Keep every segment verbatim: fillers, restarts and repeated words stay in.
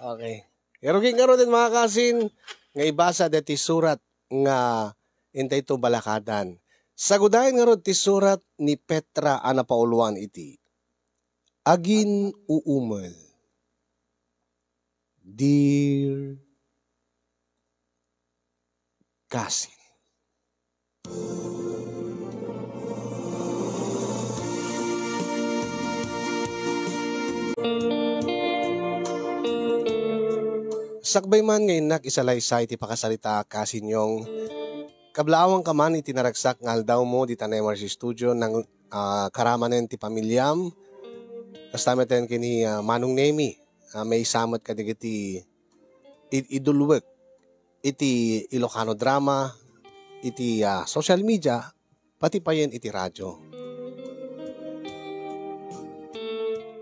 Okay. Irugik ngaruden, mga kasin, nga ibasa deti surat nga intayto balakadan. Sagudayen ngarud ti surat ni Petra a napauluan iti Agin-uumel. Dear Kasin. Sakbay man nga innak isalaysay ti pakasarita, Kasin Yong, kablaawangka man iti naragsak nga aldawmo dita Nemar's Studio nang, ah, karamanen ti pamiliam. Kasta met ken ni, ah, Manong Nemi, ah, maysa met kadagiti id-, idulwek iti Ilocano drama, iti, ah, social media, pati payen iti radyo.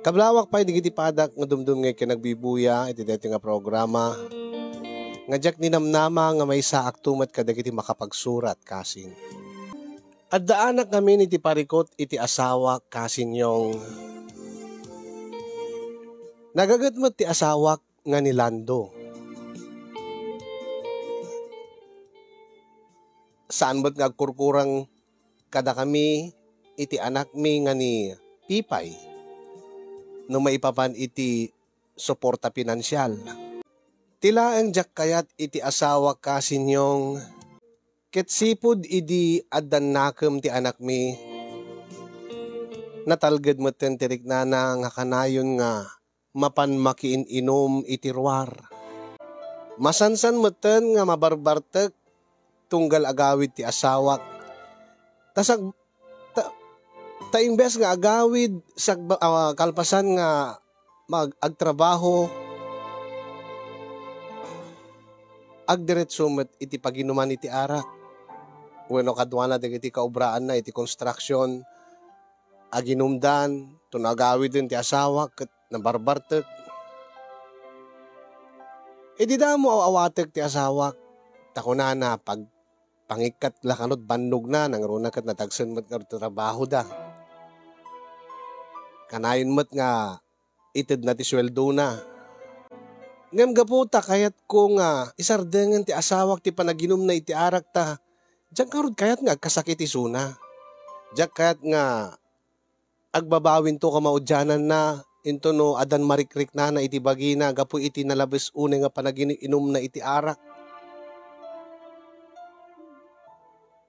Kablawak pay dagiti padak nga dumdumngeg ken agbibuya iti daytoy nga programa, nga diak ninamnama nga maysaakto met kadagiti makapagsurat, Kasin. Addaanak ngamin iti parikut iti asawak, Kasin Yong. Nagaget met ti asawak nga ni Lando. Saan met nga agkurkurang kadakami iti anakmi nga ni Pipay no maipapan iti suporta pinansial. Ti laeng diak kayat iti asawak, Kasin Yong, ket sipud idi addan nakem ti anakmi, natalged metten ti riknana nga kanayon nga mapan makiin-inum iti ruar. Masansan metten nga mabarbartek tunggal agawid ti asawak. Ta sag-, ta, ta imbes nga agawid sagba-, ah, kalpasan nga mag-, agtrabaho, agdiretso met iti paginuman iti arak. Wenno kaduana dagiti kaobraanna iti construction, aginumdan, to no agawiden ti asawak ket nabarbartek. Idi damo aw-awatek ti asawak, ta kunana, pag-, pangikkat la kanut bannogna, nangruna ket natagsen met ngarud ti trabahoda. Kanayon met nga itedna ti sueldona. Ngem gapu ta kayatko nga isardengen ti asawak ti panaginumna iti arak ta diak ngarud kayat nga agkasakit isuna. Diak kayat nga agbabawinto kamaudiananna, intono addan marikriknana iti bagina gapu iti nalabes unay nga panaginum-inumna iti arak.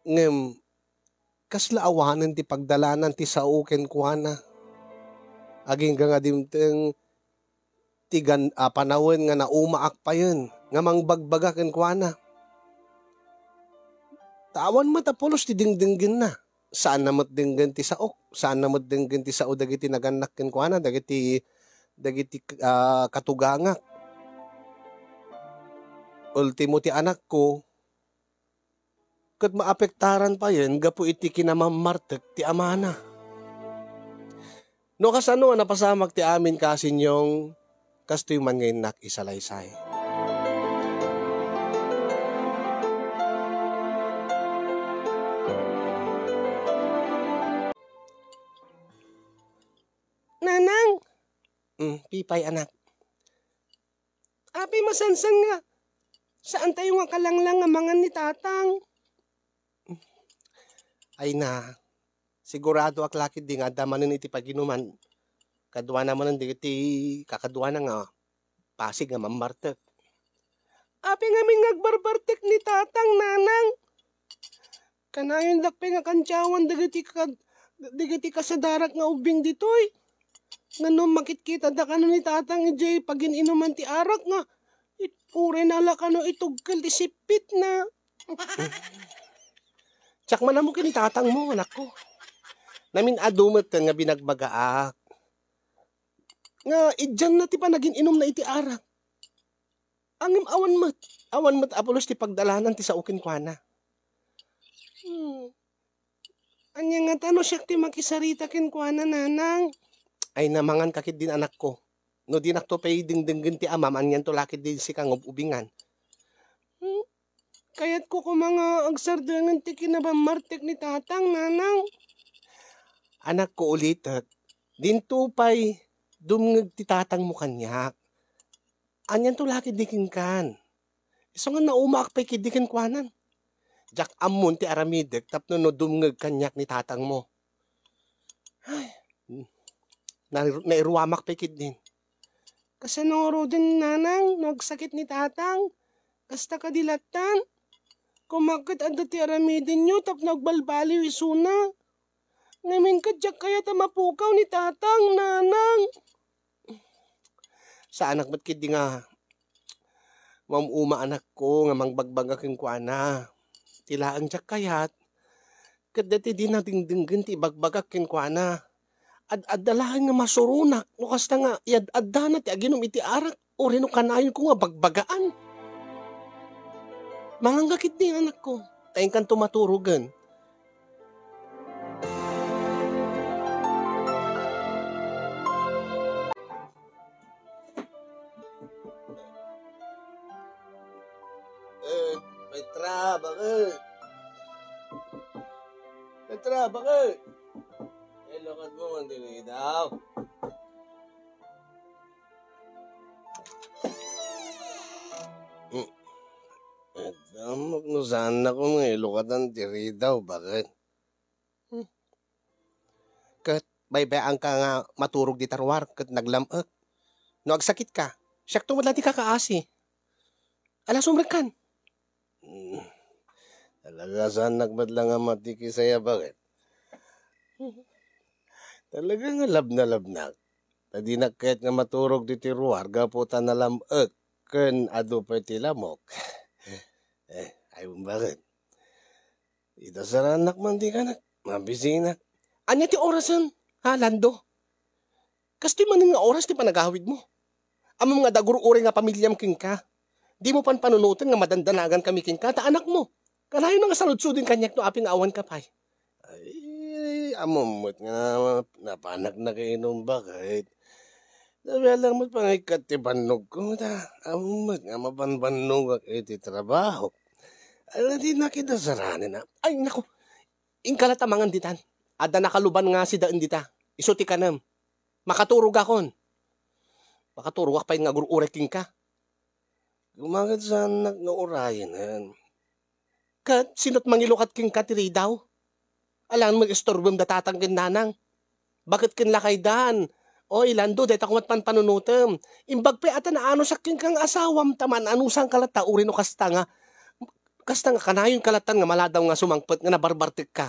Ngem kasla awanen ti pagdalanan ti sao kenkuana. Agingga nga dimteng ti gan-, a panawen nga naumaak payen nga mangbagbaga kenkuana. Ta awan met a pulos ti dengdenggenna. Saanna met denggen ti saok, saanna met denggen ti sao dagiti nagannak kenkuana, dagiti, dagiti, ah, katugangak. Ultimo ti anakko, ket maapektaran payen gapu iti kinamammartek ti amana. No kasano a napasamak ti amin, Kasin Yong, kastoy man nga innak isalaysay. Nanang! Mm, Pipay, anak. Apay masansan nga saantayo nga kalanglang nga mangan ni Tatang? Ay na, siguradoak la ketdi nga adda manen iti paginuman. Kaduana manen dagiti kakaduana nga pasig nga mammartek. Apay ngamin nga agbarbartek ni Tatang, Nanang? Kanayondak pay nga kantiawan dagiti kad-, dagiti kasadarak nga ubbing ditoy. Ngano makitkitada kano ni Tatang idiay pagin-inuman ti arak nga it-, uray na la kano itugkel ti sippitna. Diak manammo ken ni Tatangmo, anakko. Namin-adu metten nga binagbagaak nga idianna ti panagin-inumna iti arak. Ngem awan met, awan met a pulos ti pagdalanan ti sao kenkuana. Hmm. Ania ngata no siak ti makisarita kenkuana, Nanang? Ay, namangan ka ketdin, anakko. No dinakto pay dengdenggen ti amam, anianto la ketdin sika nga ub-ubingan? Hmm? Kayatko koma nga agsardengen ti kinamammartek ni Tatang, Nanang. Anakko, ulitek, dinto pay dumngeg ti tatangmo kaniak. Anianto la ketdi kenkan? Isu nga naumaak pay ketdi kenkuana. Diak ammon ti aramidek tapno no dumngeg kaniak ni tatangmo. Ay, nairu-, nairuamak pay ketdin. Kasano ngaruden, nanang, no agsakit ni tatang? Kasta kadi lattan? Koma ket adda ti aramidenyo tapno agbalbaliw isuna. Ngamin ket diak kayat a mapukaw ni tatang, nanang. Saanak met ketdi nga maum-uma, anakko, nga mangbagbaga kenkuana. Ti laeng diak kayat, ket daytoy di nadingdenggen ti ibagbagak kenkuana. Ad-adda laeng nga masuronak no kasta nga iyad-addana ti aginum iti arak, uray no kanayonko nga bagbagaan. Mangangga ketdi, anakko, ta inkanto maturogen. Eh, Petra, bakit? Petra, bakit? Eh, lakad mo man diri daw. Hmm. Eh, damok no saan ako nga ilukatan diri daw, bakit? Hmm. Ket baybay-anka nga maturog dita ruar ket naglam-ek. No agsakitka, siakto met laeng ti kakaasi. Ala, sumrekkan. Hmm. Talaga, saanak met la nga matikis aya, bakit? Talaga nga labnalabnak. Ta dinak kayat nga maturog ditoy ruar gapu ta nalam-ek ken adu pay ti lamok. Eh, ay, bakit? Idasaranak man ti kanak, mabisinak. Ania ti orasen, ha, Lando? Kastoy manen nga oras ti panagawidmo? Ammom nga adda gur-uray nga pamiliam kenka. Dimo panpanunoten nga madandanagan kami kenka, ta anakmo. Kanayon nga saludsodem kaniak no apay nga awanka pay. Ay, ammom met nga napanak nakainum, bakit? Sabian lang met pangikkat ti bannogko, ta ammom met nga mabanbannogak iti trabaho. Ala, dinak idasaranen, a. Ay, naku. Inka latta mangan ditan. Adda nakaluban nga sidaen dita. Isu ti kanem. Makaturogakon. Makaturogak pay nga agur-uray kenka. Koma ket saanak nga urayenen. Ket sino't mangilukat kenka ti ridaw? Alangan met istorbem da tatang ken nanang. Bakit ken lakaydan? Oy, Lando, dayta koma ti panpanunotem. Imbag pay a ta naanusak kenka nga asawam, ta maan-anusanka latta, uray no kasta nga, kasta nga kanayonka lattan nga maladaw nga sumangpet nga nabarbartekka.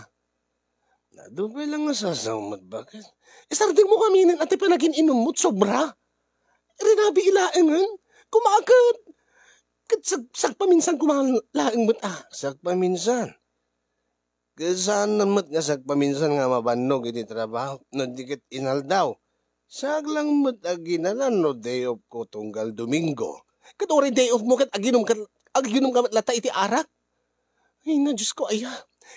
Adu pay lang nga sasaw met, bakit? Isardengmo ngamin a ti panagin-inummo ti sobra. Rinabii laengen. Koma ket, ket sag-, sagpaminsan koma laeng met, a. Sagpaminsan? Ket saan met nga sagpaminsan nga mabannog iti trabaho no di ket inaldaw. Saak lang met aginanan no day off ko tunggal Domingo. Ket uray day off mo ket aginum ket, aginum ka met latta iti arak? Ay, na, Diyos ko, aya.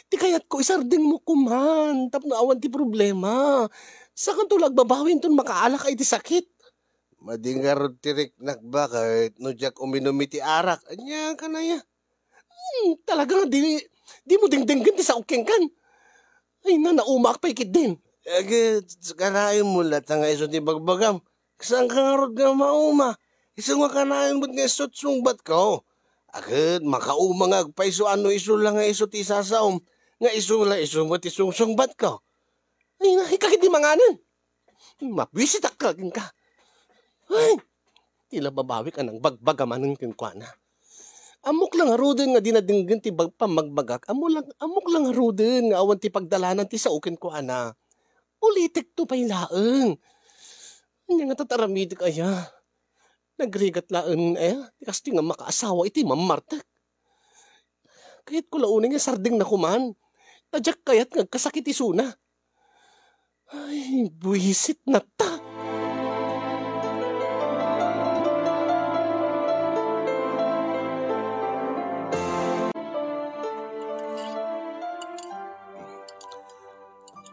Ti kayatko, isardengmo koman tapno awan ti problema. Sakanto la agbabawi inton makaalaka iti sakit. Madi ngarud ti riknak, bakit, no diak uminum iti arak. Ania, kanaya? Hmm, talaga nga di, dimo dengdenggen ti saok kenkan. Ay, na, naumaak pay ketdin. Ket kanayon mo latta nga isu ti bagbagam. Saanka ngarud nga mauma? Isu nga kanayon met nga isu ti sungbatko. Ket makauma nga agpayso a no isu la nga isu ti isasaom, nga isu la isu met ti sungsungbatko. Ay, na, ikaw ketdi manganen. Mabwisitak kenka. Ay, ti la babawik a nangbagbagamanen kenkuana. Ammok la ngaruden nga di na denggen ti bag-, pammagbagak. Ammo la, ammok la ngaruden nga awan ti pagdalanan ti sao kenkuana. Ulitekto pay laeng. Ania nga tataramidek aya? Nagrigat laeng aya ti kastoy nga makaasawa iti mammartek. Kayatko la unay nga isardengna koman. Ta diak kayat nga agkasakit isuna. Ay, buisit na ta.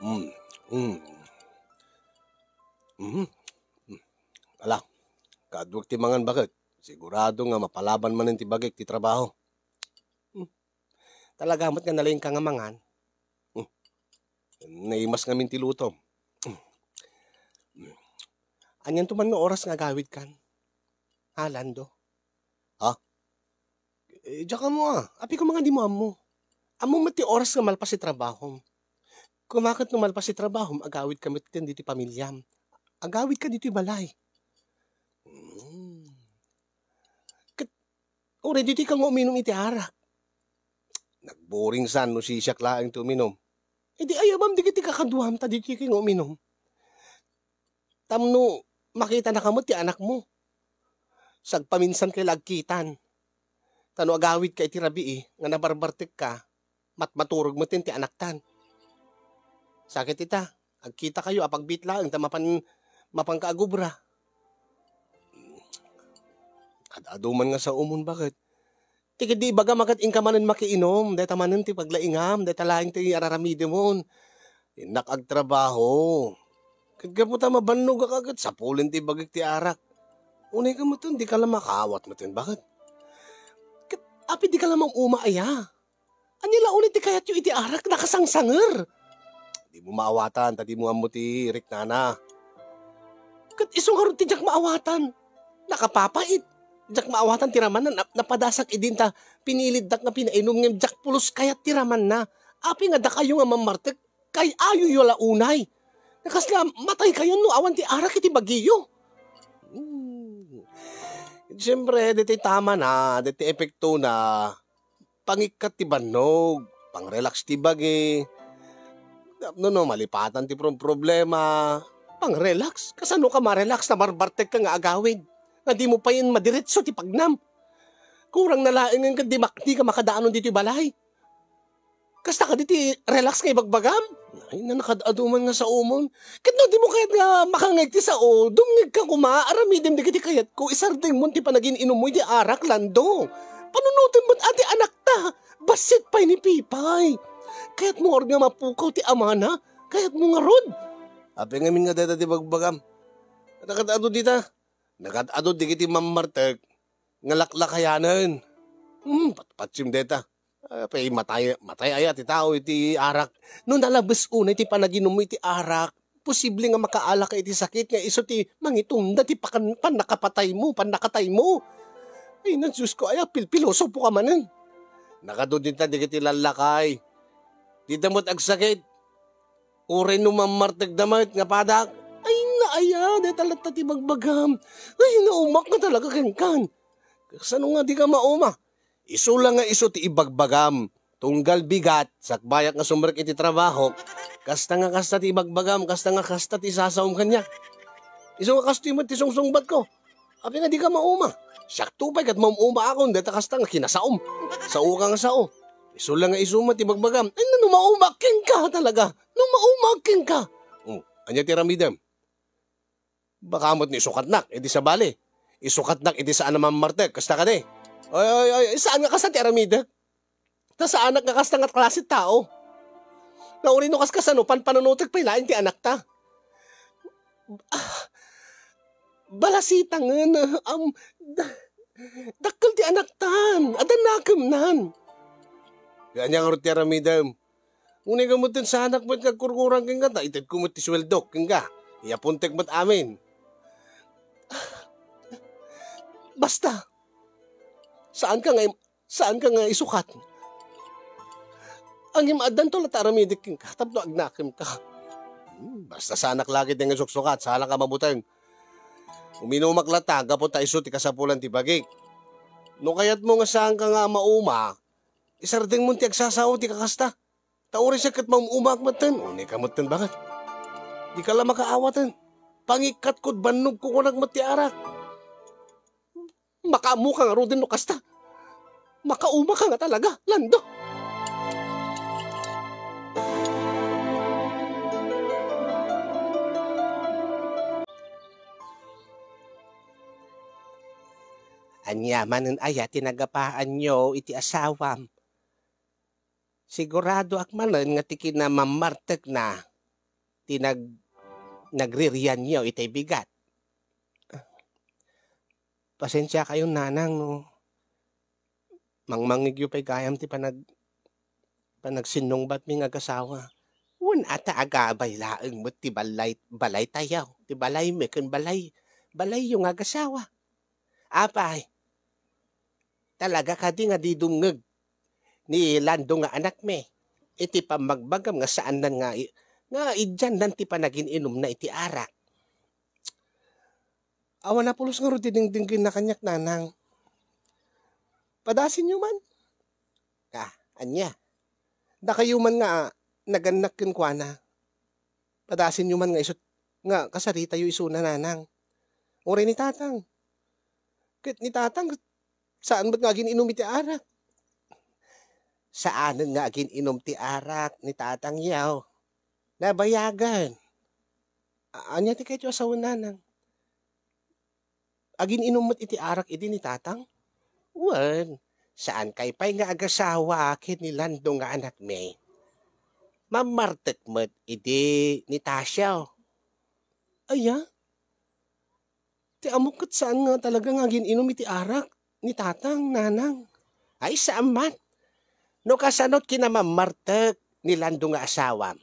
Mm, mm. Mhm. Mm. Ala, kaduak ti mangan, bakit? Sigurado nga mapalaban manen ti bagik ti trabaho. Hmm. Talaga met nga nalaingka nga mangan. Hmm. Naimas ngamin ti lutom. Hmm. Anianto man nga oras nga agawidkan? Ha, Lando? Ha? Eh, diak ammo, ah. Apay koma nga dimo ammo? Ammom met ti oras nga malpas ti trabahom. Koma ket no malpas ti trabahom, agawidka met ken ditoy pamiliam. Agawidka ditoy balay. Hmm. Ket uray ditoyka nga uminum iti arak. Nagboring san no sisiak laeng ti uminum. Idi ayabam dagiti kakaduam ta ditoyka nga uminum. Tapno makitanaka met ti anakmo. Sagpaminsankay la agkitan. Ta no agawidka iti rabii nga nabarbartekka, matmaturog metten ti anaktan. Sakit ita, agkitakayo a pagbiit laeng ta mapan, mapanka agubra. Ad-adu man nga saomon, baket. Ti ketdi ibagam a ket inka manen makiinum, dayta manen ti paglaingam, dayta laeng ti araramidemon. Innak agtrabaho. Ket gapu ta mabannogak a ket sapulen ti bagik ti arak. Unayka metten, dika la makaawat metten, baket. Ket apay dika la mam-uma aya? Ania la unay ti kayatyo iti arak? Nakasangsanger. Dimo maawatan, ta dimo ammo ti riknana. Ket isu ngarud ti diak maawatan. Nakapapait. Diak maawatan ti ramanna, nap-, napadasak idin ta pinilitdak nga pinainum ngem diak pulos kayat ti ramanna. Apay nga dakayo nga mammartek, kay-ayoyo la unay. Kasla mataykayo no awan ti arak iti bagiyo. Hmm. Siyempre, ditoy tamana, ditoy epektona, pangikkat ti bannog, pang-relax ti bagi. Tapno no malipatan ti pro-, problema, pang-relax. Kasano ka ma-relax ta barbartekka nga agawid? Nga dimo payen madiretso ti pagnam. Kurang na laengen ket di mak-, dika makadanon ditoy balay. Kasta kadi ti relax nga ibagbagam? Ay, nanakad-adu man nga saomon. Ket no dimo kayat nga makangngeg ti sao, dumngegka koma, aramidem dagiti kayatko, isardengmon ti panagin-inummo iti arak, Lando. Panunotem met a ti anakta, bassit pay ni Pipay. Kayatmo ngarud nga mapukaw ti amana? Kayatmo ngarud? Apay ngamin nga dayta ti bagbagam? Nakad-adu dita. Nakad-adu dagiti mammartek nga laklakayanen. Hmm, patpatsim dayta. Apay matay, matay aya ti tao iti arak. No nalabes unay ti panaginummo iti arak, posible nga makaalaka iti sakit nga isu ti mangitungda ti pakan-, pannakapataymo, pannakataymo. Ay, na, Diyos ko, aya, pil-, pilosopo ka manen. Nakadudinta dagiti lallakay. Dita met agsakit. Uray no mammartekda met nga padak. Ay, naaya, dayta latta ti bagbagam. Ay, naumak nga talaga kenkan. Kasano nga dika mauma? Isu la nga isu ti ibagbagam. Tunggal bigat, sakbayak nga sumrek iti trabaho, kasta nga kasta ti ibagbagam, kasta nga kasta ti isasaom kaniak. Isu nga kastoy met ti sungsungbatko. Apay nga dika mauma? Siakto pay ket maum-umaakon dayta kasta nga kinasaom. Saoka nga sao. Isu la nga isu met ti ibagbagam. Ay, no maumaak kenka talaga. No maumaak kenka. Oh, ania ti aramidem? Baka met no isukatnak iti sabali. Isukatnak iti saan a mammartek, kasta kadi? Ay, ay, ay, saan nga kasta ti aramidek? Ta saanak nga kasta nga klase ti tao. Nga uray no kaskasano, panpanunotek pay laeng ti anakta. Ah, balasitangen, am, da-, dakkel ti anaktan, adda nakemnan. Ania ngarud ti aramidem? Unay ka met saanak met nga agkurkurang kenka, ta itedko met ti sueldok kenka. Iyapontek met amin. Basta, saan ka nga im-, saan ka nga isukat? Ngem addanto latta aramidek kenka, tapno agnakemka. Hmm, basta saanak la ketdi nga isuksukat, saan ka mabuteng. Uminumak latta, gapu ta isu ti kasapulan ti bagik. No kayatmo nga saanka nga mauma, isardengmon ti agsasao ti kakasta. Ta uray siak ket maum-umaak metten, unay ka metten baket. Dika la makaawaten. Pangikkatkod bannogko kunak met ti arak. Makaammoka ngaruden no kasta. Makaumaka nga talaga, Lando. Ania manen aya ti nagapaanyo iti asawam? Siguradoak manen nga ti kinamammartekna ti nag-, nagririanyo itay bigat. Pasensiakayon, nanang, no mangmangngegyo pay gayam ti panag-, panagsinnungbatmi nga agasawa. Wen, ata agabay laeng met ti balay-, balaytayo, ti balaymi ken balay-, balayyo nga agasawa. Apay, talaga kadi nga di dumngeg ni Lando nga anakmi iti pammagbagam nga saannan nga i-, nga idiannan ti panagin-inumna iti arak? Awan a pulos ngarud ti dingdinggenna kaniak, nanang. Padasenyo man. Ah, ania? Dakayo man nga, ah, nagannak kenkuana. Padasenyo man nga isut-, nga kasaritayo isuna, nanang. Uray ni tatang. Ket ni tatang, saan met nga agin-inum iti arak. Saanen nga agin-inum ti arak ni tatangyo. Nabayagen. A-, ania ti kayatyo a sawen, nanang? Agin-inum met iti arak idi ni tatang? Wen, saankay pay nga agasawa ken ni Lando nga anakmi. Mammartek met idi ni Tasio. Aya? Ti ammok ket saan nga talaga nga agin-inum iti arak ni tatang, nanang. Ay, saan man. No kasano't kinamammartek ni Lando nga asawam,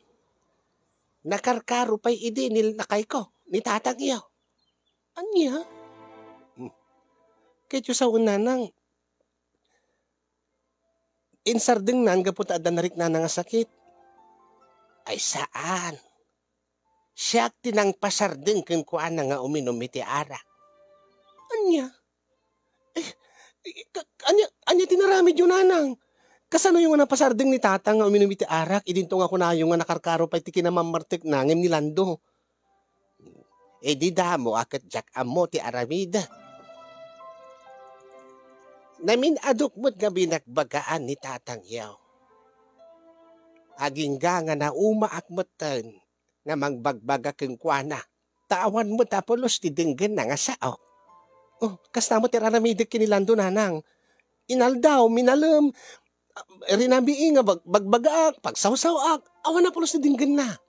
nakarkaro pay idi ni lakayko, ni tatangyo. Ania? Hmm. Kayatyo sawen, nanang, insardengnan gapu ta adda nariknana nga sakit? Ay, saan. Siak ti nangpasardeng kenkuana nga uminum iti arak. Ania? Eh, eh, ka-, ania, ania ti naramidyo, nanang? Kasanoyo nga napasardeng ni tatang nga uminum iti arak, idinto nga kunayo nga nakarkaro pay ti kinamammartekna ngem ni Lando? Idi damo a ket diak ammo ti aramid. Namin-adok met nga binagbagaan ni tatangyo. Agingga nga naumaak metten nga mangbagbaga kenkuana, ta awan met a pulos ti denggenna nga saok. Oh, kasta met ti ar-aramidek ken ni Lando, nanang. Inaldaw, minalem, rinabii nga bag-, bagbagaak, pagsawsawaak, awan a pulos ti denggenna.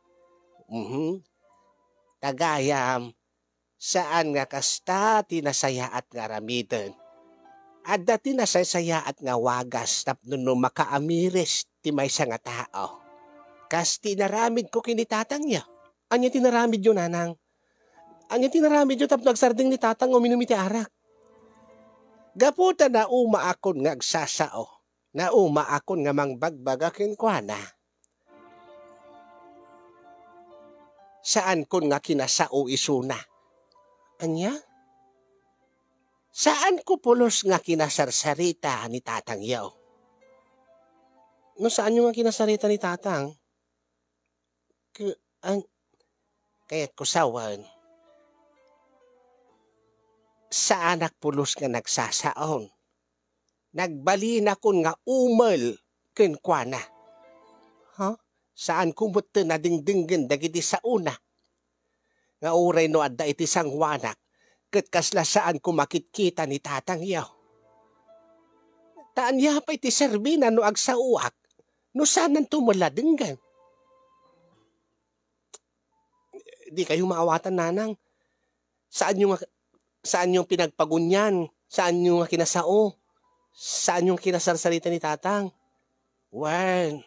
Mhm. Tagayam, saan nga kasta ti nasayaat nga aramiden. Adda ti nasaysayaat nga wagas tapno no makaamiris ti maysa nga tao. Kas ti inaramidko ken ni tatangyo. Ania ti naramidyo, nanang? Ania ti naramidyo tapno agsardeng ni tatang nga uminum iti arak? Gapu ta naumaakon nga agsasao, naumaakon nga mangbagbaga kenkuana. Saankon nga kinasao isuna. Ania? Saanko pulos nga kinasarsarita ni tatangyo. No saanyo nga kinasarita ni tatang, ke-, an-, kayatko sawen, saanak pulos nga nagsasaon. Nagbalinakon nga umel kenkuana. Ha? Saanko metten a dingdinggen dagiti saona. Nga uray no adda iti sangoanak, ket kasla saanko makitkita ni tatangyo. Ta ania pay ti serbina no agsaoak, no saananto met la denggen? Dikayo maawatan, nanang. Saanyo nga, saanyo pinagpagunyan, saanyo nga kinasao, saanyo nga kinasarsarita ni tatang. Wen,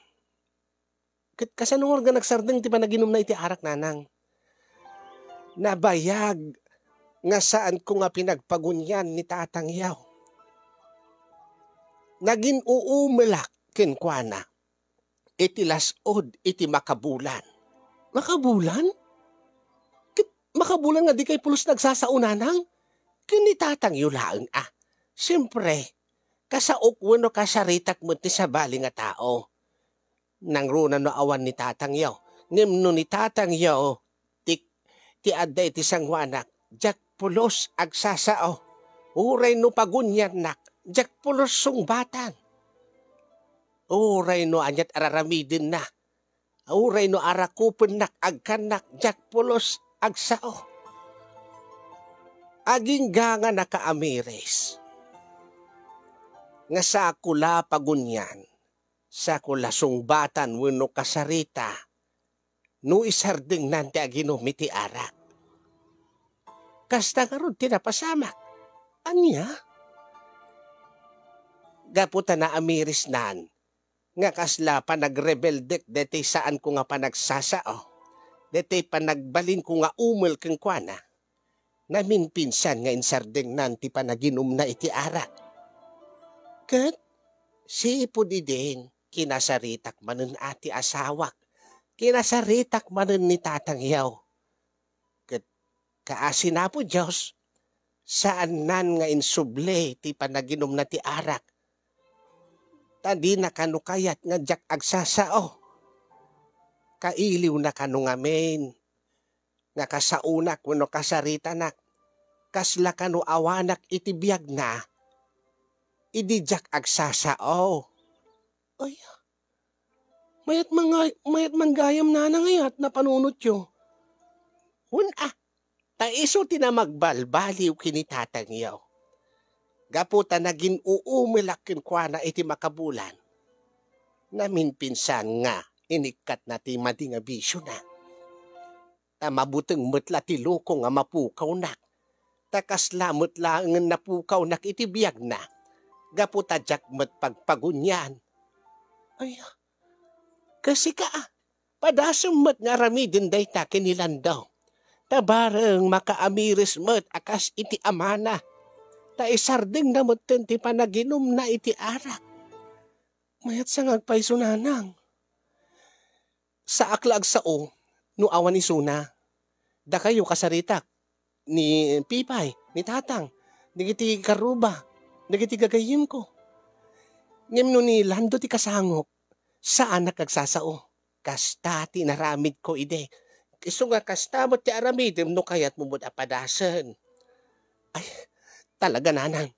ket kasano nga nagsardeng ti panaginumna iti arak, nanang? Nabayag nga saanko nga pinagpagunyan ni tatangyo. Nagin-uumelak kenkuana iti las-ud iti makabulan. Makabulan? Ket makabulan nga dikay pulos nagsasao, nanang? Ken ni tatangyo laeng a. Siempre, kasaok wenno kasaritak met ti sabali nga tao. Nangruna no awan ni tatangyo. Ngem no ni tatangyo, ti, ti adda iti sangoanak, diak pulos agsasao. Uray no pagunyannak, diak pulos sungbatan. Uray no aniat araramidenna, uray no arakupennak agkannak, diak pulos agsao. Agingga nga nakaamiris, nga sako la pagunyan, sako la sungbatan wenno kasarita, no isardengnan ti aginum iti arak. Kasta ngarud ti napasamak. Ania? Gapu ta naamirisnan nga kasla panagrebeldek daytoy saanko nga panagsasao, daytoy panagbalinko nga umel kenkuana. Naminpinsan nga insardengnan ti panaginumna iti arak. Ket sipud idin, kinasaritak manen a ti asawak. Kinasaritak manen ni tatangyo. Ket kaasi ni Apo Dios, saannan nga insubli ti panaginumna ti arak. Ta dina kano kayat nga diak agsasao. Kailiwna kano ngamin nga kasaonak wenno kasaritanak, kasla kano awanak iti biagna, idi diak agsasao. Ay, mayat mangay-, mayat man gayam, nanang, ayat napanunotyo. Wen a, ta isu ti namagbalbaliw ken ni tatangyo. Gapu ta nagin-uumelak kenkuana iti makabulan, naminpinsan nga inikkatna ti madi nga bisiona. Ta mabuteng met la ti loko nga mapukawnak. Ta kasla met laengen napukawnak iti biagna, gapu ta diak met pagpagunian. Ay, kasika, padasem met nga aramiden dayta ken ni Lando. Ta bareng makaamiris met a kas iti amana. Ta isardengna metten ti panaginumna iti arak. Mayat sa nga agpayso, nanang. Saak la agsao no awan isuna. Dakayo kasaritak, ni Pipay, ni Tatang, dagiti karuba, dagiti gagayyemko. Ngem no ni Lando ti kasangok, saanak agsasao. Kasta ti inaramidko idi. Isu nga kasta met ti aramidem no kayatmo met a padasen. Ay, talaga, nanang.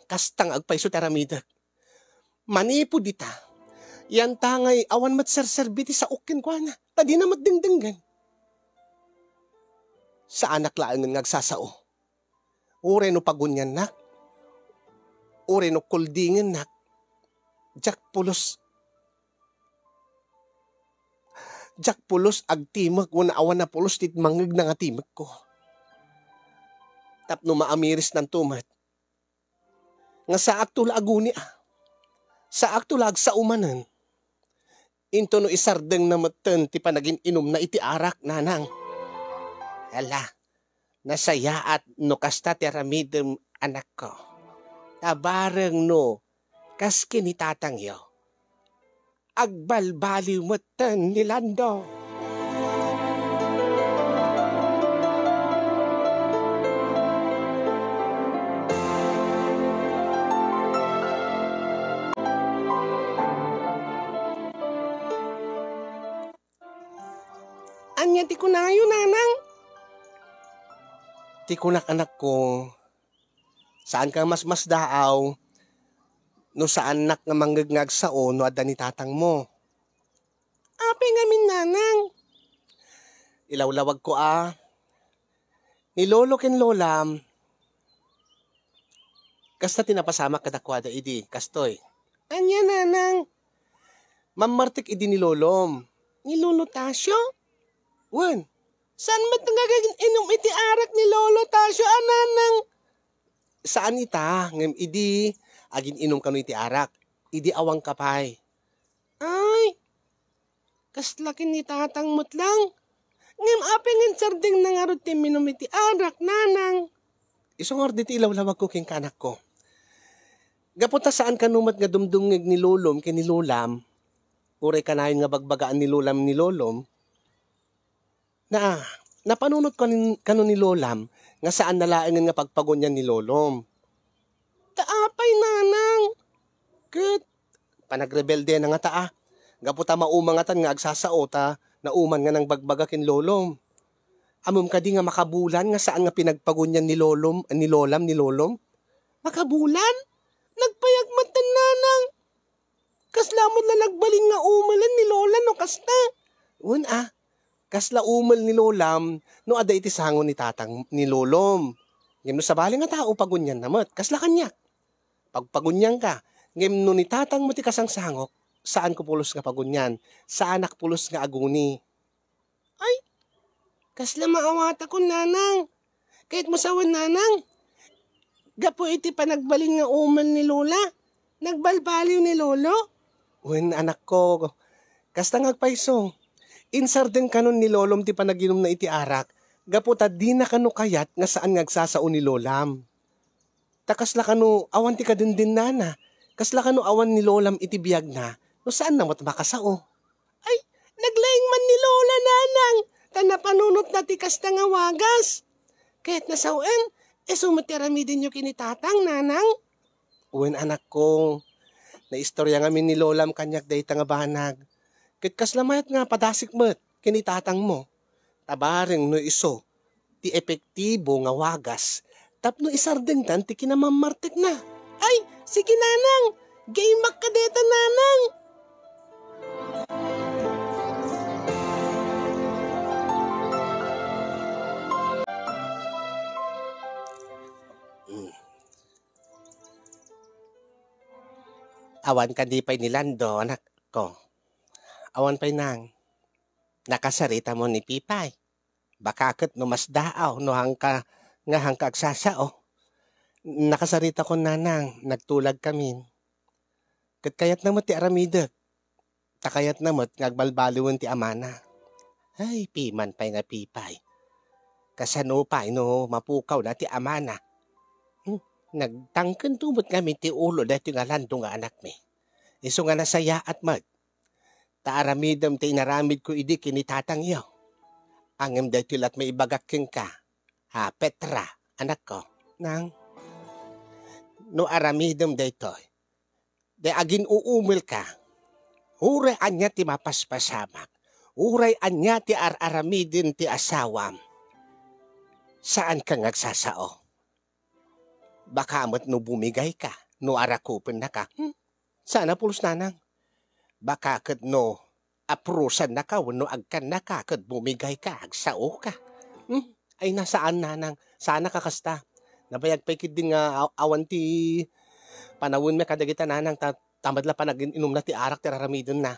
Kasta nga agpayso ti aramidek. Manipud ita, yantangay awan met serserbi ti saok kenkuana, ta dina met dengdenggen. Saanak laengen nga agsasao. Uray no paguniannak, uray no kuldingennak, diak pulos, diak pulos agtimek wenno awan a pulos ti mangngegna nga timekko. Tapno maamirisnanto met, nga saakto la aguni a, saakto la agsao manen. Intono isardengna metten ti panagin-inumna iti arak, nanang. Hala, nasayaat no kasta ti aramidem, anakko. Ta bareng no, kas ken ni tatangyo, agbalbaliw metten ni Lando. Ania ti kunayo, nanang? Ti kunak, anakko, saanka masmasdaaw no saannak nga mangngeg nga agsao no adda ni tatangmo. Apay ngamin, nanang? Ilawlawagko a, ni lolo ken lolam, kasta ti napasamak kadakuada idi kastoy. Ania, nanang? Mammartek idi ni lolom. Ni Lolo Tasio? Wen. Saan met nga agin-inum iti arak ni Lolo Tasio a, nanang? Saan ita, ngem idi agin-inum kano iti arak, idi awanka pay. Ay, kasla ken ni tatang met lang. Ngem apay nga insardengna ngarud ti minum iti arak, nanang? Isu ngarud ti ilawlawagko kenka, anakko. Gapu ta saan kano met nga dumdumngeg ni lolom ken ni lolam, uray kanayon nga bagbagaan ni lolam ni lolom, na, napanunot kano, kano ni lolam nga saanna laengen nga pagpagunian ni lolom. Ta apay, nanang? Ket panagrebelde na ngata a. Gapu ta mauma ngatan nga agsasao ta nauman nga nangbagbaga ken lolom. Ammom kadi nga makabulan nga saan nga pinagpagunian ni lolom, ni lolam, ni lolom? Makabulan? Nagpayag met, nanang. Kasla met la nagbalin nga umelen ni lola no kasta? Wen a, kasla umel ni lolam no adda iti sango ni tatang ni lolom. Ngem no sabali nga tao, pagunianna met, kasla kaniak. Pagpagunianka, ngem no ni tatang met ti kasangsangok, saanko pulos nga pagunian, saanak pulos nga aguni. Ay, kasla maawatakon, nanang. Kayatmo sawen, nanang? Gapu iti panagbalin nga umel ni lola, nagbalbaliw ni lolo? Wen, anakko, kasta nga agpayso. Insardeng kanon ni lolom ti panaginumna iti arak, Gapu ta dina kano kayat nga saan nga agsasao ni lolam. Ta kasla kano awan ti kadendennana, kasla kano awan ni lolam iti biagna no saanna met makasao. Ay, naglaing man ni lola, nanang, ta napanunotna ti kasta nga wagas. Kayatna sawen, isu met ti aramidenyo ken ni tatang, nanang? Wen, anakko, naistorya ngamin ni lolam kaniak dayta nga banag. Ket kasla mayat nga padasik met ken ni tatangmo. Ta bareng no isu ti epektibo nga wagas tapno isardengtan ti kinamammartekna. Ay, sige, nanang! Game-ak kadeta, nanang! Hmm. Awan kadi pay ni Lando, anakko? Awan pay, nang. Nakasarita mo ni Pipay? Baka ket no masdaaw no hangka, nga hangka agsasao. Nakasaritakon, nanang, nagtulagkamin. Ket kayatna met ti aramidek. Ta kayatna met nga agbalbaliwen ti amana. Ay, piman pay nga Pipay. Kasano pay no mapukawna ti amana? Hmm, nagtangkento met ngamin ti ulo daytoy nga Lando nga anakmi. Isu nga nasayaat met. Ta aramidem ti inaramidko idi ken ni tatangyo. Ngem daytoy la't maibagak kenka, ha, Petra, anakko. Nang, no aramidem daytoy, di agin-uumelka. Uray ania ti mapaspasamak, uray ania ti ar-aramiden ti asawam, saanka nga agsasao. Baka met no bumigayka, no arakupennaka. Hmm? Saan a pulos, nanang. Baka ket no aprusannaka wenno agkannaka ket bumigayka, agsaoka. Hmm? Ay, na, saan, nanang. Saannak a kasta. Nabayag pay ketdin nga aw-, awan ti panawenmi kadagita, nanang, ta, ta met la panagin-inumna ti arak ti araramidenna.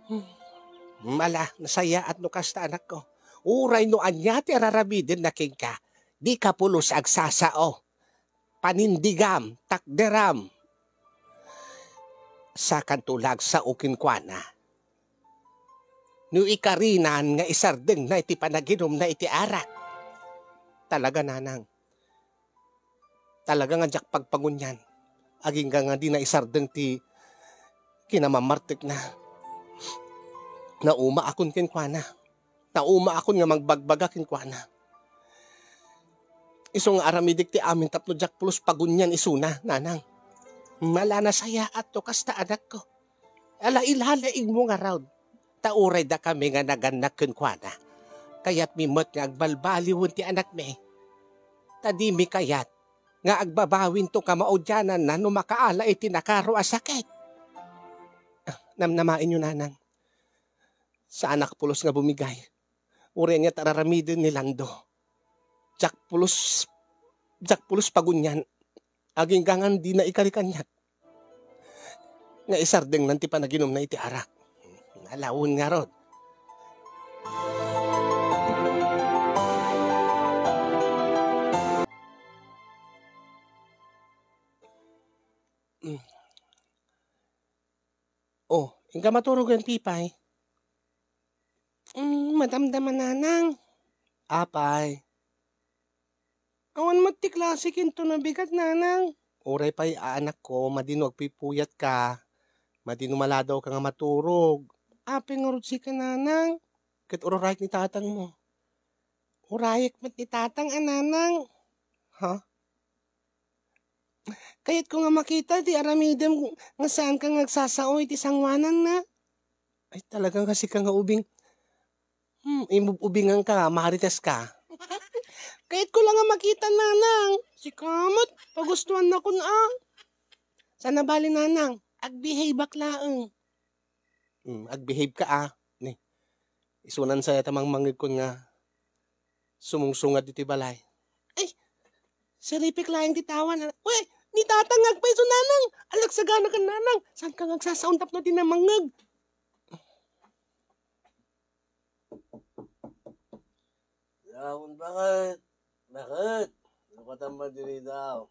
Hmm. Ala, nasayaat no kasta, anakko. Uray no ania ti araramidenna kenka, dika pulos agsasao. Panindigam, takderam. Sakanto la agsao kenkuana. No ikarinan nga isardengna iti panaginumna iti arak. Talaga, nanang. Talaga nga diak pagpagunian. Agingga nga dina isardeng ti kinamammartekna. Naumaakon kenkuana. Naumaakon nga magbagbaga kenkuana. Isu nga aramidek ti amin tapno diak pulos pagunian isuna, nanang. Ala, nasayaat to kasta, anakko. Ala, ilalaigmo ngarud. Ta uray dakami nga nagannak kenkuana, kayatmi met nga agbalbaliwen ti anakmi. Ta dimi kayat nga agbabawinto kamaudiananna no makaala iti nakaro a sakit. Ah, namnamaenyo, nanang. Saanak pulos nga bumigay. Uray ania ti araramiden ni Lando. Diak pulos, diak pulos pagunian. Agingga nga dina ikari kaniak nga isardengnan ti panaginumna iti arak. Nalawen ngarud. Mm. Oh, inka maturog ken Pipay. Mm, madamdama, nanang. Apay. Awan met ti klase ken to nabigat, nanang. Uray pay, anakko, madi no agpupuyatka, madi no maladawka nga maturog. Apay ngarud sika, nanang? Ket ururayek ni tatangmo. Urayek met ni tatang a, nanang. Ha? Kayatko nga makita ti aramidem nga saanka nga agsasao iti sangoananna. Ay, talaga nga sika nga ubing. Hmm, imub-ubinganka, Marites ka. Kayatko la nga makita, nanang. Sika met, pagustuannakon a. Saan a bale, nanang, agbehaveak laeng. Hmm, agbehaveka a. Ni, isunan sa ta mangmangngegkon nga sumungsungad ditoy balay. Ay, siripik laeng ti tawan. Uy, ni tatang nga agpayso, nanang. Alagsaganakan, nanang. Saanka nga agsasao tapno dina mangngeg? Yaon, bakit? Bakit? Lukatan mo diri daw.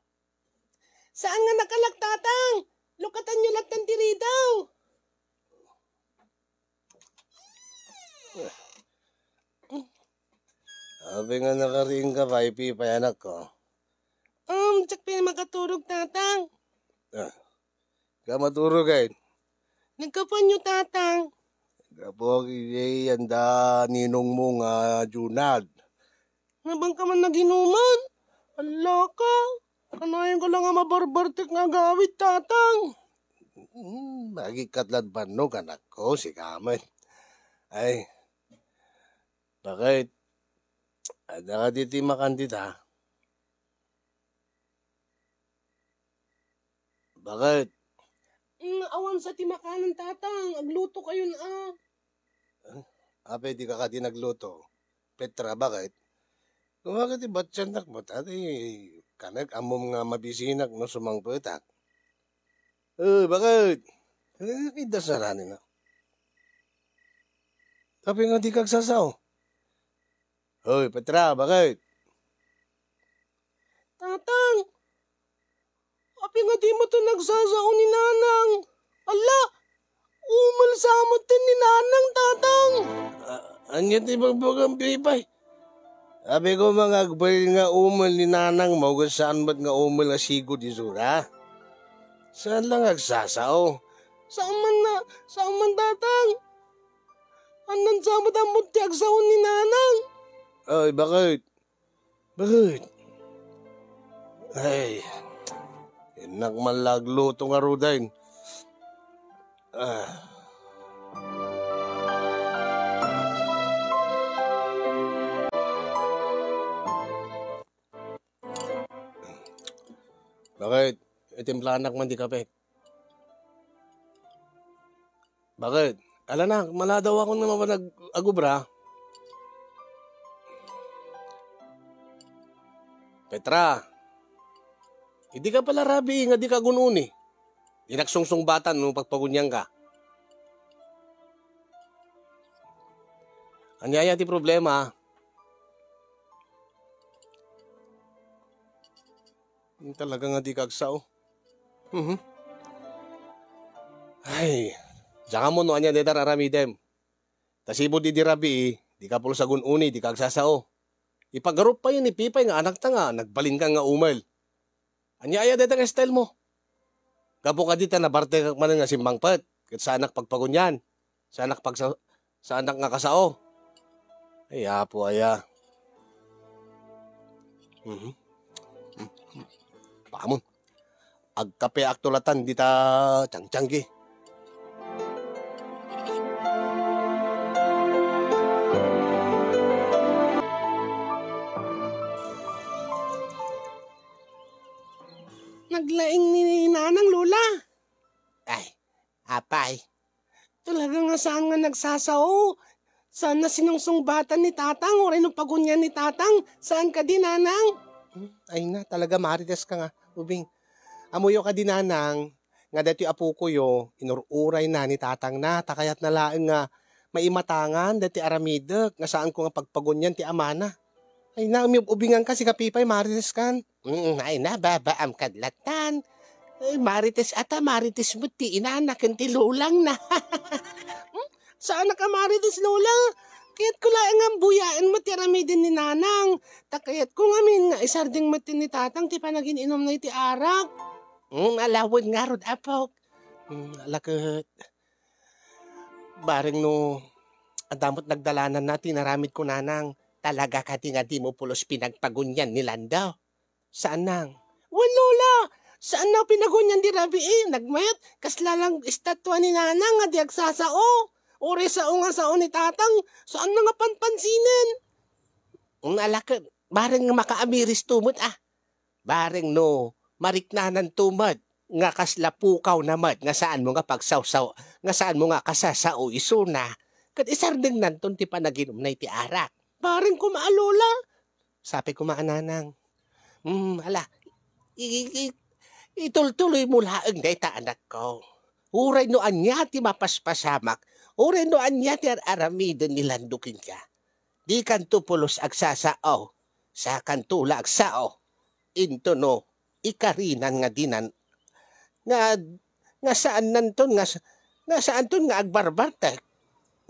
Saan nga nakalak, tatang? Lukatanyo lattan diri daw. Apay nga nakariingka pay, Pipay, anakko? Um, diak pay makaturog, Tatang. Ah, ka maturog, ay? Naggapuanyo, Tatang. Gapuak, iyay, anda ninongmo nga Junard. Nabang ka man naginuman? Ala ka. Kanayon ka lang nga mabarbartek nga agawid, Tatang. Hmm, agikkat la't bannog, anakko, sika met. Ay, bakit? Adda kadi ti makan dita? Bakit? Mm, awan sa ti makanan, Tatang. Agluto kayon, a. Apay, dika kadi nagluto? Petra, bakit? Kumaga ti batyannak met, ati kanek, ammom nga mabisinak no sumangpetak. Eh, bakit? Eh, kidasarani na. Apay nga dika agsasao? Hoy, Petra, bakit? Tatang, apay nga dimo to nagsasao ni Nanang? Ala, umel sa met ni Nanang, Tatang. A-, ania ti ibagbagam, Pipay? Apay ko nga agbalin nga umel ni Nanangmo, ket saan met nga umel a sigud isuna? Saan lang agsasao? Saan man na, saan man, Tatang? Annan sa met ammon ti agsao ni Nanang? Ay, bakit? Bakit? Ay, innak man la agluto ngaruden. Ah. Bakit? Itimplanak man ti kape. Bakit? Ala na, maladaw akon nga mapan ag-, agubra. Petra, idi ka pala rabii nga di ka agun-uni. Di nagsungsungbatan no pagpagunianka. Ania aya ti problema? Talaga nga di ka agsao. Mhm. Ay, diak ammo no ania dayta aramidem. Ta sipud idi rabii, di ka pulos agun-uni, di ka agsasao. Ipagarup pay ni Pipay nga anakta nga nagbalinka nga umel. Ania aya dayta nga style mo? Gapu kadi ta nabartekak manen nga simmangpet, ket saanak pagpagunian. Saanak pagsa-, saanak nga kasao. Ay, Apo aya. Mhm. Pamon. Agkapeak tulatan dita tiangtianggi. Naglaing ni Nanang, Lola. Ay, apay. Talaga nga saan nga nagsasao. Saan na sinungsungbatan ni Tatang, uray no pagunian ni Tatang. Saan kadi, Nanang? Hmm, ay na, talaga marites ka nga, ubing. Ammoyo kadi, Nanang, nga daytoy apokoyo, inur-uray na ni Tatang na, ta kayat na laeng nga maimatangan daytoy aramidek, nga saan ko nga pagpagunian ti amana. Ay na, umib-, ubingan ka, si Kapipay, marites kan. Mm, ay na, babaam kad latan. Ay, marites ata, marites mo ti inana ken ti lolang na. Hmm? Saan ka marites, Lola? Kayat ko laeng nga buyaen mo ti aramiden ni Nanang. Ta kayat ko ngamin nga isardeng met ni Tatang ti panagin-inum na iti arak. Mm, alawed ngarud, apok. Mm, alaket. Bareng no, adda met nagdalananna ti inaramid ko, Nanang. Talaga kadi nga dimo pulos pinagpagunian ni Lando? Saan nang? Wen, Lola! Saan na pinagunian di rabii? Nagmayat, kasla lang estatua ni Nanang nga di agsasao. Uray sao nga sao ni Tatang, saan na nga panpansinen? Nalaket, bareng nga makaamiris to met, ah. Bareng no, mariknanan to met, nga kasla pukaw na met, nga saan mo nga pagsawsaw, nga saan mo nga kasasao isuna, ket isardeng nanton ti panaginum na iti arak. Bareng koma a, Lola. Sabi ko, maananang, "Hmm, ala, i-, i-, itultuloy mo laeng dayta, anakko. Uray no ania ti mapaspasamak, uray no ania ti ar-aramiden ni Lando kenka, dikanto pulos agsasao, sakanto la agsao, intono ikarinan nga dinan, nga, nga saannanton nga, nga saanton nga agbarbartek,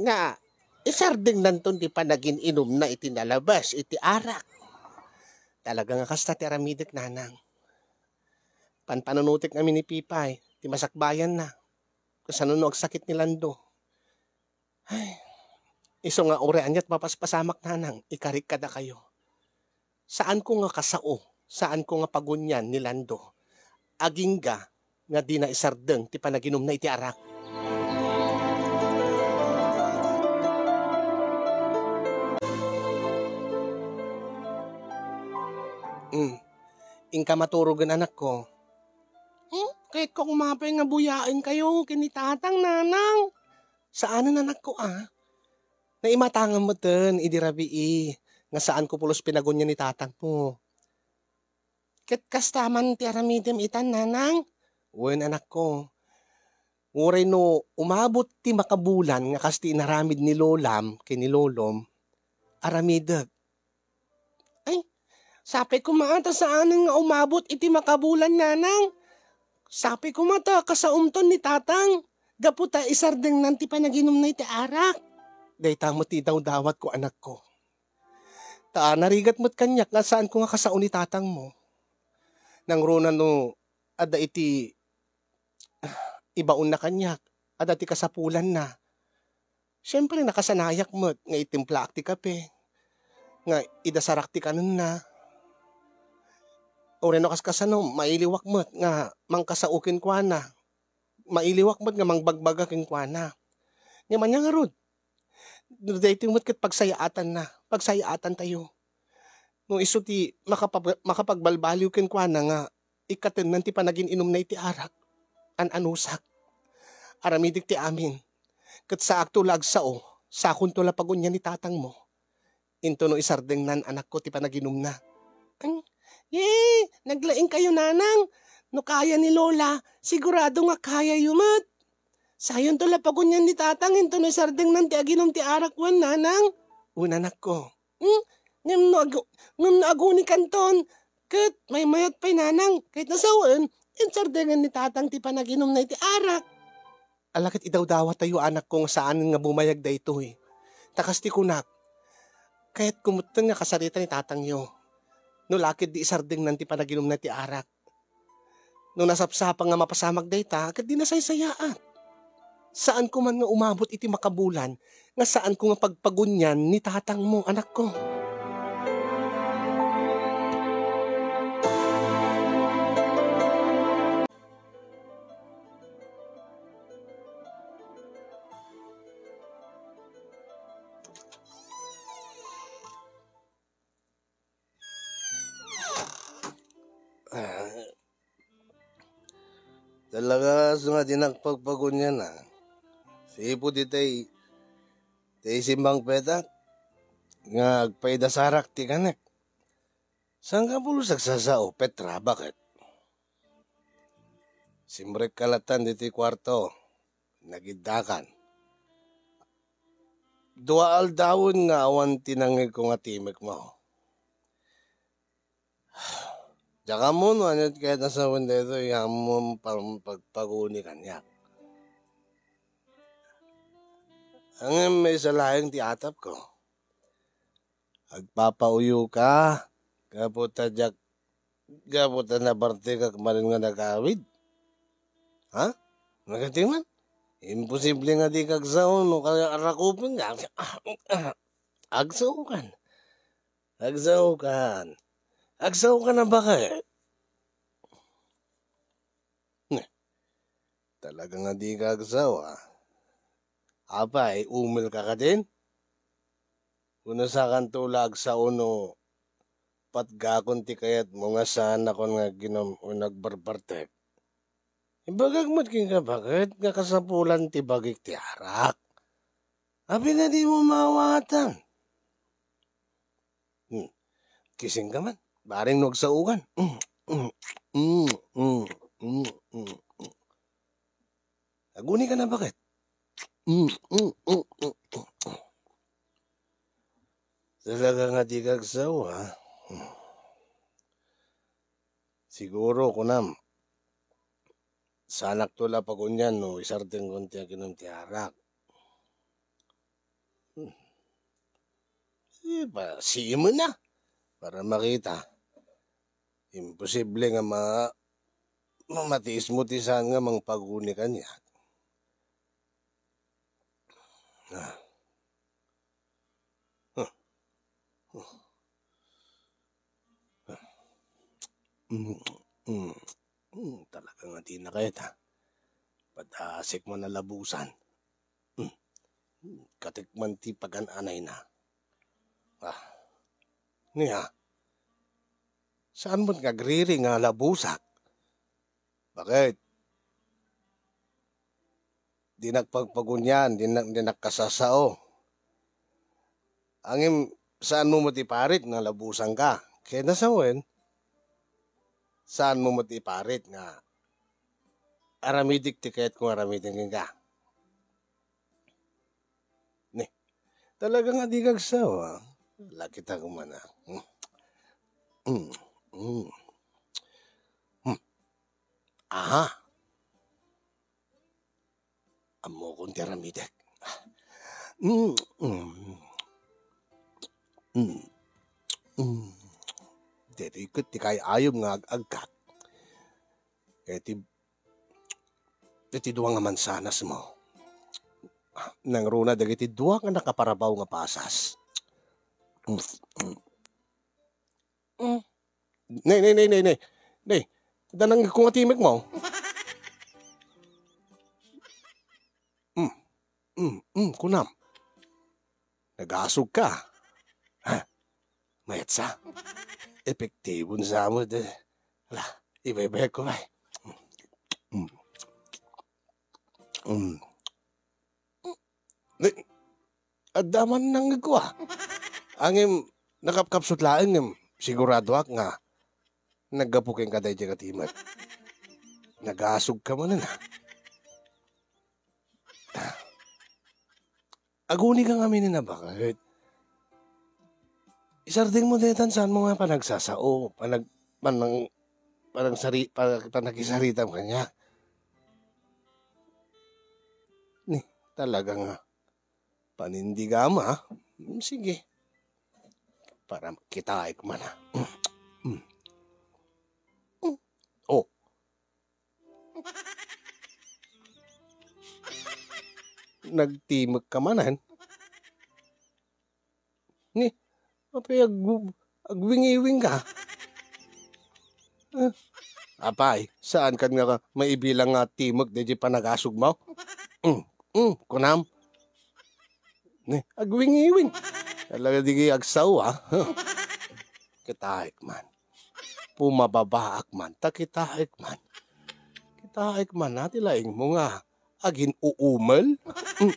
nga Isardengnanton ti panagin-inumna iti nalabas iti arak. Talaga nga kasta ti aramidek, nanang. Panpanunotek ngamin ni Pipay ti masakbayanna. Kasano no agsakit ni Lando? Ay, isu nga uray aniat mapaspasamak, nanang, ikarik kadakayo. Saanko nga kasao, saanko nga pagunian ni Lando. Agingga nga dina isardeng ti panaginumna iti arak. Mm. Inka maturogen, anakko. Hmm? Kayatko koma pay nga buyaenkayo ken ni tatang, nanang. Saanen, anakko, a. Naimatangan metten idi rabii nga saanko pulos pinagunian ni tatangmo. Ket kasta man ti aramidem itan, nanang? Wen, anakko. Uray no umabot ti makabulan nga kas ti inaramid ni lolam ken ni lolom, aramidek. Ay, sapay koma ta saanen nga umabot iti makabulan, nanang. Sapay koma ta kasaomton ni tatang, gapu ta isardengnan ti panaginumna iti arak. Dayta met ti idawdawatko, anakko. Ta narigat met kaniak nga saanko nga kasao ni tatangmo. Nangruna no adda iti ibaonna kaniak, adda ti kasapulanna. Siempre, nakasanayak met nga itimplaak ti kape, nga idasarak ti kanenna. Uray no kaskasano, mailiwak met nga mangkasao kenkuana. Mailiwak met nga mangbagbaga kenkuana. Ngem ania ngarud? No daytoy met ket pagsayaatanna, pagsayaatantayo. No isu ti makapab-, makapagbalbaliw kenkuana nga ikkatennan ti panagin-inumna iti arak, an-anusak. Aramidek ti amin. Ket saakto la agsao, sakonto la pagunian ni tatangmo. Intono isardengnan, anakko, ti panaginumna. Ang, yee, naglaingkayo, nanang. No kaya ni Lola, sigurado nga kayayo met. Sayonto la pagunian ni tatang intono isardengnan ti aginum ti arak wen, nanang. Wen, anakko. Hmm? Ngem no agu-, ngem no agunikanton, ket maymayat pay, nanang, ket nasawen, insardengen ni tatang ti panaginumna iti arak. Ala ket idawdawatayo, anakko, nga saanen nga bumayag daytoy. Ta kas ti kunak, kayatko metten nga kasarita ni tatangyo. No la ketdi isardengnan ti panaginumna ti arak. No nasapsapa nga mapasamak dayta, ket di nasaysayaat. Saanko man nga umabot iti makabulan nga saanko nga pagpagunian ni tatangmo, anakko. Ah, talaga nga dinak pagpagunian, a. Sipud itay, itay simbang petak nga agpaidasarak ti kanek. Saan ka pulos agsasao, Petra? Bakit? Simrek ka latan ditoy kuarto. Nagiddakan. Dua aldawen nga awan ti nangngegko nga timekmo. Diak ammo no ania ti kayat a sawen daytoy nga ammom pang-, pagpaguni kaniak. Ngem maysa laeng ti atapko. Agpapauyoka, gapu ta diak, gapu ta nabartekak manen nga nagawid. Ha? Nagatiman? Imposible nga dika agsao no kaya arakupenka. Agsaokan. Agsaokan. Agsaokan a bakit? Ne, talaga nga dika agsao, a. Apay, umel ka kadin? Wenno sakanto la agsao no patgakon ti kayatmo nga saanakon nga aginum wenno agbarbartek? Ibagak met kenka, bakit, nga kasapulan ti bagik ti arak. Apay a dimo maawatan? Hmm. Kissing ka man. Bareng no agsaokan. Mm, mm, mm, mm, mm, mm. Aguni ka na, bakit? Mm, mm, mm, mm, mm. Talaga nga dika agsao, a. Hmm. Siguro, kunam, saanakto la pagunian no isardengkon ti aginum ti arak. Hmm. Eh, pa-, simen na. Para makita. Imposible nga ma-, mamatiis mo ti saan nga mangpaguni kaniak. Ah. Huh. Huh. Mm, mm, mm, talaga nga di na kayat, ah. Padasik mo na labusan. Hmm. Katikman ti pagan-anayna. Ah. Niya, saan mo't nga agriri nga labusak? Bakit? Dinak pagpagunyan, dinak, dinak kasasao. Ngem, saan mo met iparit nga labusanka? Ket nasawen, saan mo met iparit nga aramidek ti kayatko nga aramiden kenka? Ni, talaga nga di kagsawa. Lakita ko man, ah. Hmm. Hmm. Hmm. Hmm. Aha. Ammokon ti aramidek. Mm, mm. Mm. Mm. Daytoy ket ti kaay-ayom nga ag-agkak. Ket ti, ket ti dua nga mansanas mo, nangruna dagiti dua nga nakaparabaw nga pasas. Mm, mm. Mm. Ne, ne, ne, ne, ne. Ne, adda nangngegko nga timekmo. Mm, mm, mm, kunam. Nagasogka. Ha? Mayatsa. Epektibon sa met, eh. Ala, ibaybayagko pay. Mm. Mm. Ni, adda man nangngegko, ah. Ngem, nakapkapsut laeng ngem siguradoak nga naggapu kenka daydiay nga timek. Nagasogka manen, ah. Aguni ka ngamin a baket. Isardeng mo daytan, saan mo nga panagsasao, panag-, panang-, panagsari-, pa-, panakisaritam kaniak. Ni, talaga nga. Panindigam, ha? Mm, sige. Para kitaek man, ha? Mm. Mm. Oh. Nagtimek ka manen? Ni, apay ag-, agwingiwing ka? Ah, apay, saan kan nga maibilang nga timek daydiay panagasog mo? Mm, mm, kunam. Ni, agwingiwing. Talaga di kayo agsawa, ha? Kitaek man. Pumababaak man, ta kitaek man. Kitaek man, ha, ti laing mo nga agin-uumel. Mm.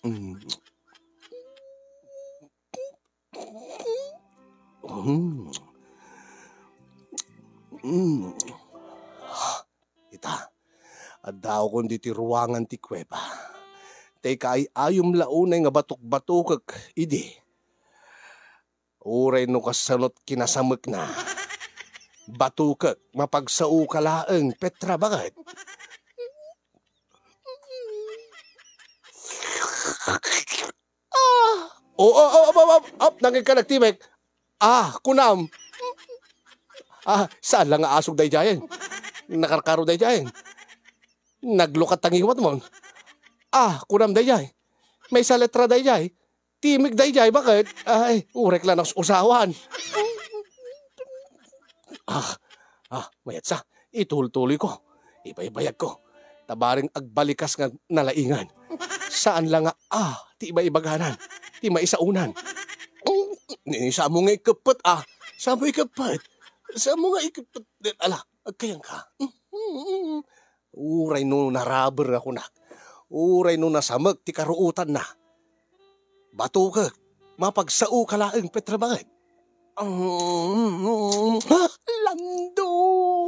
Mm. Mm. Mm. Ita, addaakon ditoy ruangan ti kuweba. Tay kaay-ayom la unay nga batok-batokek idi. Uray no kasano't kinasamekna. Batukek, mapagsaoka laeng, Petra, baket? Ah! O, o, o, op, op, op, op, nangngegka nagtimek. Ah, kunam. Ah, saan la nga asog daydiayen? Nakarkaro daydiayen. Naglukat ta ngiwatmon. Ah, kunam daydiay. Maysa letra daydiay. Timek daydiay, baket? Ay, urek la nas-usawan. Ah, ah, mayatsa, itultuloyko. Ibaybayagko. Ta bareng agbalikas nga nalaingan. Saan la nga, ah, ti ibaybaganan, ti maisaonan. Ni, saan mo nga ikeppet, ah. Saan mo ikeppet? Saan mo nga ikeppet? Ala, agkayangka. Uray no naraber a kunak. Uray no nasamek ti karuotanna. Batukek, mapagsaoka laeng, Petra, baket? Ah, lando!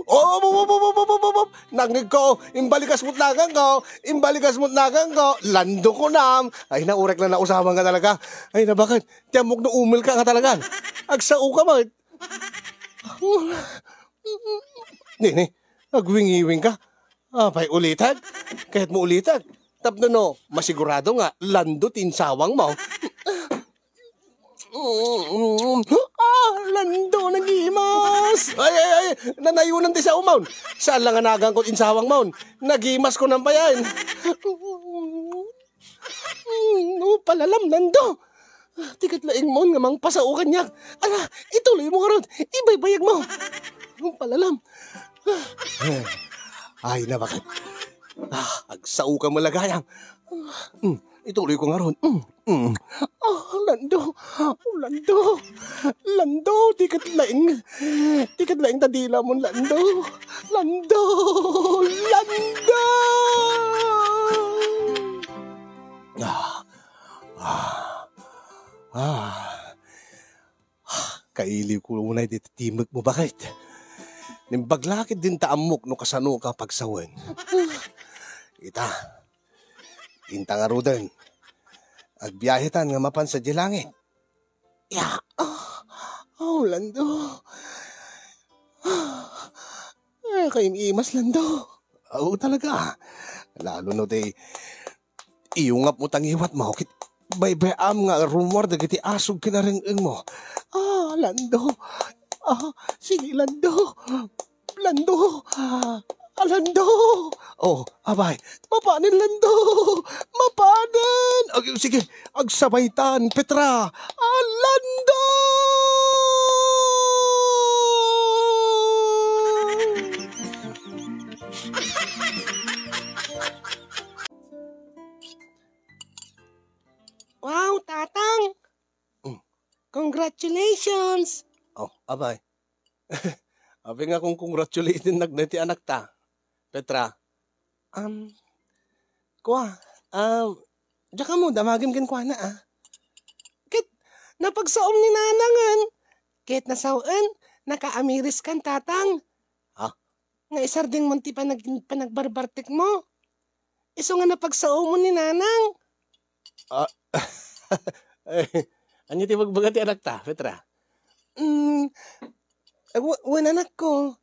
Oh, op, op, op. Nangngegko, imbalikas mo't naganko, imbalikas mo't naganko. Lando, kunam. Ay, na, urek la nausawan nga talaga. Ay, na, baket? Ti ammok no umelka nga talagan. Agsaoka, baket? Ni, ni, agwingiwingka. Apay, ulitek? Kayatmo ulitek? Tapno no, masigurado nga Lando ti insawangmo. Ah, Lando, nagimas! Ay, ay, ay! Nanayonan ti saomon! Saan lang nga naganko insawangmon! Nagimas ko nang payan! Mm, no, palalam, Lando! Ti ket laingmon nga mangpasao kaniak! Ala, ituloy mo ngarud! Ibaybayag mo! Palalam! Ay, nabakat! Ah, agsao ka malagayang! Mm, ituloy ko ngarud! Mm. Mm. Ah, Lando! Oh, Lando! Lando! Ti ket laing, ti ket laing ta dila mon, Lando! Lando! Lando! Ah. Ah. Ah. Kailiw ko unay ti timek mo, baket. Nimbag la ket dinta ammok no kasano ka pagsawen. Ita, inta ngaruden. Agbiahetan nga mapan sadiay langit. Ya, ah, oh, Lando. Ah, kaim-imas, Lando. Oo, talaga. Lalo no di, iyungap mo tangiwat mo, ket baybay-am nga rummuar dagiti asug ken areng-eng mo. Ah, Lando. Ah, sige, Lando. Lando! Ah, Lando! Oh, abay, mapanen, Lando! Mapanen! Ag-, sige, agsabaytan, Petra! Ah, Lando! Wow, Tatang! Mm. Congratulations! Oh, abay. Apay nga kon-congratulatennak daytoy anakta, Petra? Um, kua, ah, diak ammo, damagem kenkuana, ah. Ket napagsaom ni Nanangen, ket nasawen, nakaamiriskan, Tatang. Ha? Nga isardengmon ti panag-, panagbarbartekmo. Isu nga napagsaomon ni Nanang. Ah, eh, ania ti ibagbaga ti anakta, Petra? Mm, eh, wa-, wen, anakko.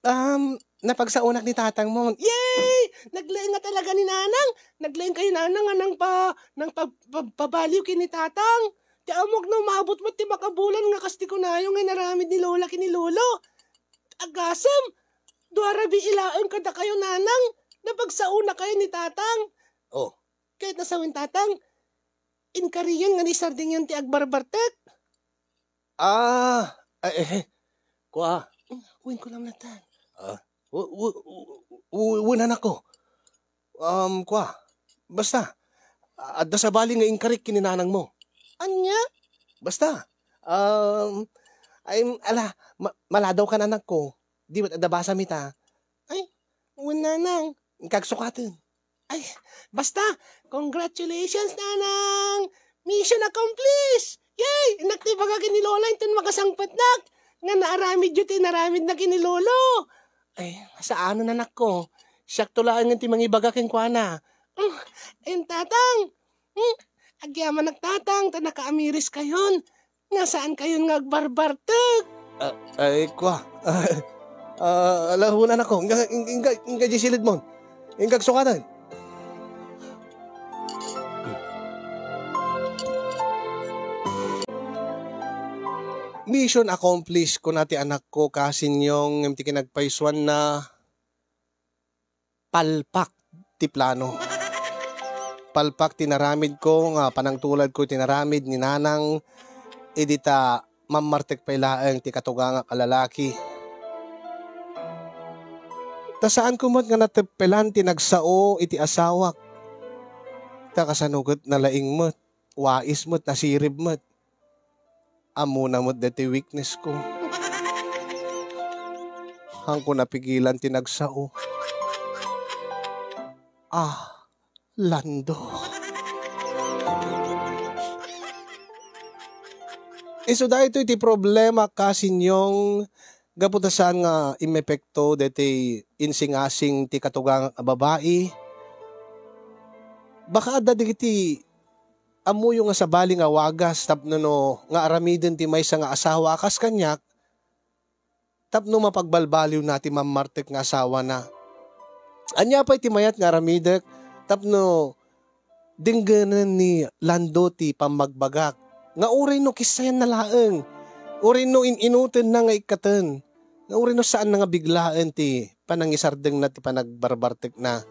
Um, napagsaonak ni Tatangmon. Yay! Naglaing nga talaga ni Nanang. Naglaing kayo, Nanang, nga nang pa-, nang pa-, pa-, pabaliw ken ni Tatang. Ti ammok no maabut met ti makabulan nga kas ti kunayo nga inaramid ni Lola ken ni Lolo. Agasem, dua rabii laeng kadakayo, Nanang. Napagsaonakayo ni Tatang. Oh. Ket nasawen, Tatang, inkariyon nga isardengyon ti agbarbartek. Ah, eh, eh, kua. Wen ko lang, Tatang. Ah, w-, w-, w-, w-, wen, anakko. Um, kua. Basta, adda sabali nga inkarik ken ni Nanangmo. Ania? Basta, um, ay, ala, ma-, maladaw kan, anakko. Di met adda basam ita. Ay, wen, Nanang. Inkagsukaten. Ay, basta, congratulations, Nanang! Mission accomplished! Yay! Innak ti ibaga ken ni Lola inton makasangpetnak nga naaramidyo ti inaramidna ken ni Lolo. Ay, saanen, anakko. Siakto laengen ti mangibaga kenkuana. Mm, en, Tatang. Mm, agyamanak, Tatang, ta nakaamiriskayon. Nga saankayon nga agbarbartek? Ah, ay, kua. Ah, ala, wen, anakko. Inka, inka, inka, di silidmon. Inkagsukaten. Mission accomplished, kuna ti anakko, kasinyo, ngem ti kinagpaysuanna, palpak ti plano. Palpak ti naramidko nga panangtuladko iti naramid ni Nanang idi ta mammartek pay laeng ti katugangak a lalaki. Ta saanko met nga nateppelan ti nagsao iti asawak. Ta kasano ket nalaing met, wais met, nasirib met. Ammona met daytoy weakness ko. Haanko napigilan ti nagsao. Ah, Lando. Isu daytoy ti problema, kasinyong, gapu ta saan nga imepekto daytoy insingasing ti katugangak a babai. Baka adda dagiti ammoyo nga sabali nga wagas tapno no nga aramiden ti maysa nga asawa a kas kaniak, tapno mapagbalbaliwna ti mammartek nga asawana. Ania pay ti mayat nga aramidek tapno denggenen ni Lando ti pammagbagak. Nga uray no kissayan na laeng, uray no in-inuten na nga ikkaten, nga uray no saan na nga biglaen ti panangisardengna ti panagbarbartekna.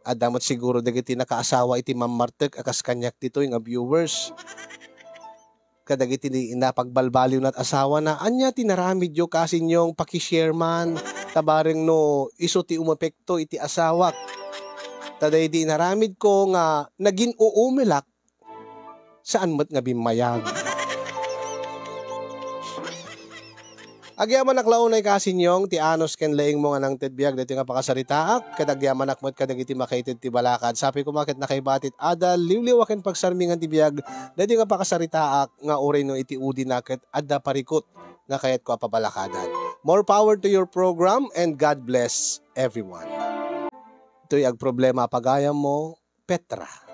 Adda met siguro dagiti nakaasawa iti mammartek a kas kaniak ditoy nga viewers. Kadagiti napagbalbaliwna ti asawana, ania ti naramidyo, kasinyong, paki-share man, ta bareng no isu ti umepekto iti asawak. Ta daydi inaramidko nga nagin-uumelak, saan met nga bimmayag. Agyamanak la unay, kasinyong, ti anus ken laingmo nga nangted biag daytoy nga pakasaritaak, ket agyamanak met kadagiti makaited ti balakad. Sapay koma ket nakaibati ti adal, liwliwa ken pagsarmingan ti biag daytoy nga pakasaritaak nga uray no iti udina ket adda parikut nga kayatko a pabalakadan. More power to your program and God bless everyone. Itoy agproblema a pagayammo, Petra.